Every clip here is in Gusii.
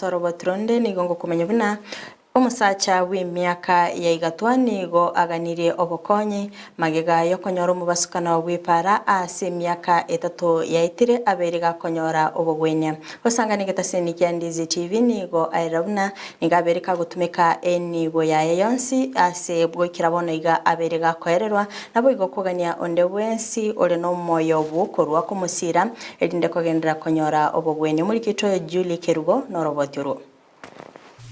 Ase oroboti ronde nigo ngokomanya buna omosacha bw'emiaka ya igatwa nigo aganirie obokonyi magega y'okonyora omobasukano bw'epaara ase emiaka etato yaetire abeire gakonyora obogwenia. Gosangana egetaseni kia Ndizi TV nigo aerera buna nigo abeire kagotumeka enibo yaye yonsi ase goikera bono iga abeire gakoererwa naboigo kogania onde bwensi ore nomoyo bw'okorua komosiira erinde kogenderera konyora obogwenia. Omorikito oyo Julie Kerubo noroboti orwo.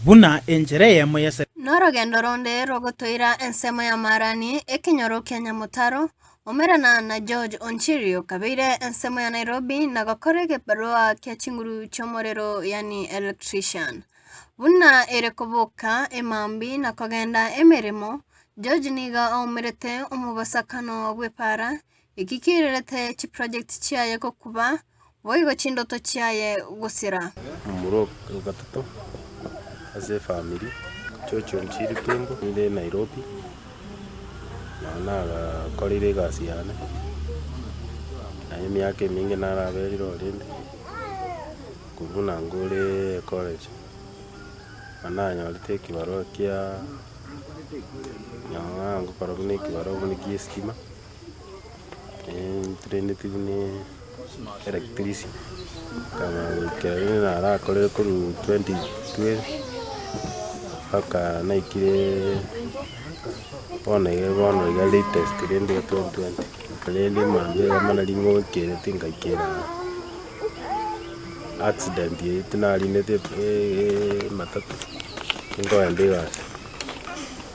Buna enchera eyemo y'ese. Norogendo ronde rogotoira ensemo ya Marani, ekenyoro kia Nyamotaro, Omerana na George Onchirio kabeire ensemo ya Nairobi na gokora egebarua kia chinguru chi'omorero yaani electrician. Buna ere koboka emambi na kogenda emeremo, George nigo aumerete omobasakano bw'epaara Eki keirerete chiproject chiaye gokuba, boigo chindoto chiaye gosira. Momura o gatato ase efamiri, George Onchiri Tumbo, nire Nairobi, nao nagakoreire egasi yane, naye emiaka eminge naraberire orende, korwa buna ngore ecollege, nabo nanyorete ekibarua kia nao ngokora buna ekibarua buna kia estima. Ntraineti buna electrician, nkamanya goikera rende narakorire korwa 2012 mpaka naikire bono iga bono iga latest rende iga 2020. Rende mambia iga buna ring'okerete ngaikera accident eywo tinarinete ematatu, nkoenda egasi.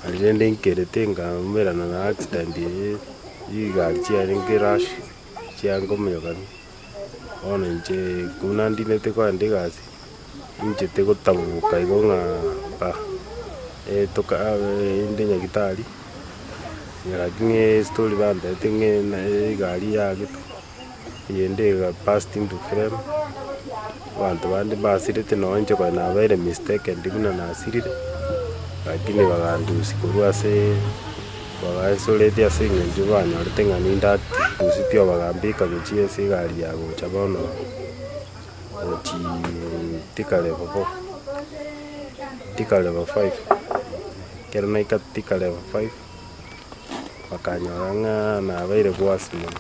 Aria rende nkerete nkaumerana na accident eye chigari chiarenge rush chiankominyokania, bono inche buna ndinete kogenda egasi, inchete gotabuka igo ng'a pa, etoka inde nyagetari, lakini estory bantebete ng'a egari yagetwe. Eyende ega burst into flame, abanto bande mbasirete nonye inche konya nabeire mistaken buna nasirire, lakini bagandusia korwa ase bagaisolate ase eng'encho banyorete ng'a ninde active, ndusia pi bagambeka gochia ase egari ya gocha bono gochiiii Thika level four, Thika level five, ekero naika Thika level five. Bakanyora ng'a nabeire gwasi mono,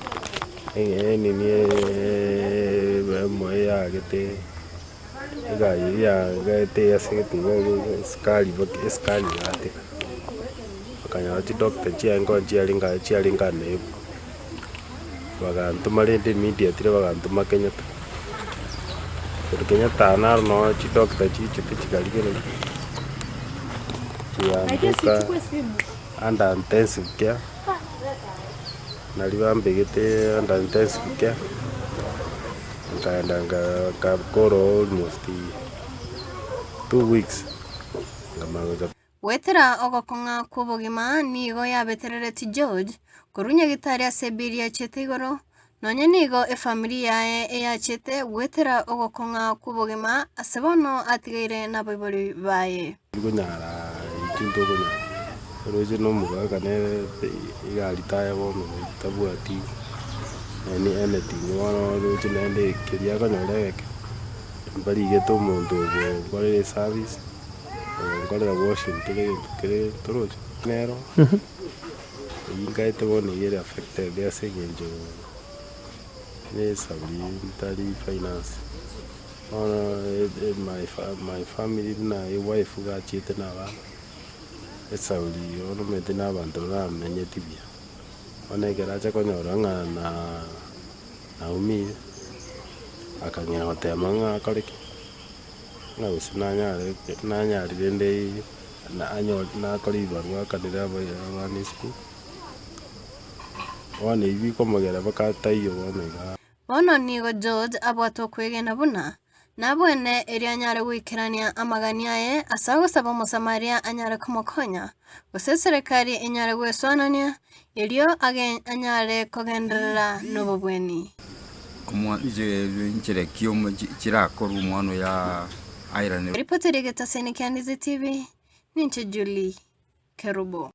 enini eyagete egari eria yagete ase iga esukari esukari egateka. Bakanyora chidoctor chiaye nkonya chiarenge aye chiarenge unable, bagantoma rende immediately bagantoma Kenyatta. Korwa Kenyatta naro noo chidoctor chichete chikarigereria, chigambeka. Under intensive care, naria bambegete under intensive care, nkaenda nka nkakora almost 2 weeks, nkamanya gocha. Goetera ogokong'a kw'obogima nigo yabeterereti George korwa nyagitari ase ebiri achete igoro, nonya nigo efamiri yaye eyachete goetera ogokong'a kw'obogima ase bono atigaire nabaibori baye. Konyara intwe ntokonyara, oroche na omogaka nere iga aretire bono tabwati any anything bono oroche naende keria akonyora egeke, mbarigete omonto ogokorera eservice, ogokorera washing kera egento kere toroche nero, eywo nkaete bono iga ere affected ase eng'encho na esauri ntari finance. Bono my family buna ewife iga achiete na abana, esauri bono omanyete na abanto baramenyeti buya. Bono ekero acha konyora ng'a naumire, akang'ea gotema ng'a akore ki? Ng'a gose nanyare nanyare rende anyore nakore ebibarua akanere abana esukuru, bono ebi bikomogera mpaka taiyo bono igaa. Bono nigo George abwate okwegena buna nabwene erio anyare goikerania amagani aye ase agosaba Omosamaria anyare komokonya, gose eserekari enyare gwesoanania erio anyare kogenderera nobobweni. Inchera ki chirakorwe omwana oyo airanerwe. Ripoti ria egetaseni kia Ndizi TV, ninche Julie Kerubo.